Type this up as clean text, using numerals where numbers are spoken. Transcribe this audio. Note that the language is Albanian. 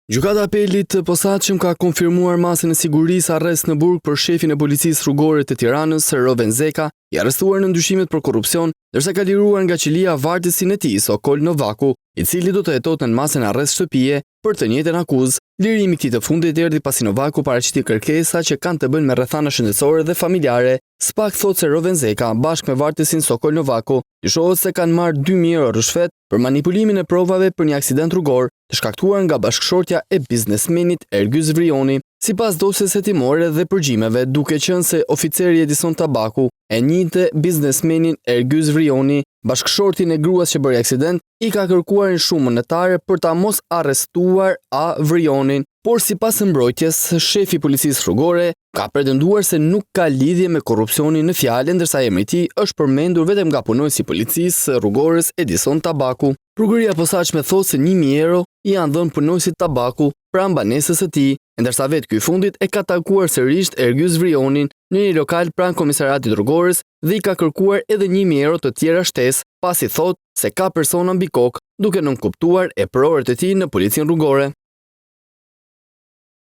Gjykata e Apelit të Posaçëm ka konfirmuar masën e sigurisë arrest në burg për shefin e Policisë Rrugore të Tiranës, Roven Zeka, i arrestuar nën dyshimet për korrupsion, ndërsa ka liruar nga qelia vartësin e tij, Sokol Novaku, i cili do të hetohet nën masën arrest shtëpie për të njëjtën akuzë. Lirimi i këtij të fundit erdhi pasi Novaku paraqiti kërkesa që kanë të bëjnë me rrethana shëndetësore dhe familjare. Spak thotë se Roven Zeka, bashkë me vartësin Sokol Novaku, dyshohet se kanë marrë 2000 euro ryshfet për manipulimin e provave për një aksident rrugor të shkaktuar nga bashkëshortja e biznesmenit Ergys Vrioni. Sipas dosjes hetimore dhe përgjimeve, duke qenë se oficeri Edison Tabaku e njihte biznesmenin Ergys Vrioni, bashkëshortin e gruas që bëri aksident, i ka kërkuar një shumë monetare për ta mos arrestuar A. Vrionin. Por sipas mbrojtjes, shefi i policisë rrugore ka pretenduar se nuk ka lidhje me korrupsionin në fjalë, ndërsa emri i tij është përmendur vetëm nga punonjësi i policisë rrugores Edison Tabaku. Prokuroria e Posaçme thotë se 1000 euro i janë dhënë punonjësit Tabaku pranë banesës së tij, ndërsa vetë ky i fundit e ka takuar sërish Ergys Vrionin në një lokal pranë komisariatit rrugores dhe i ka kërkuar edhe 1000 euro të tjera shtesë, pasi thotë se ka persona mbi kokë, duke nënkuptuar eprorët e tij në policinë rrugore.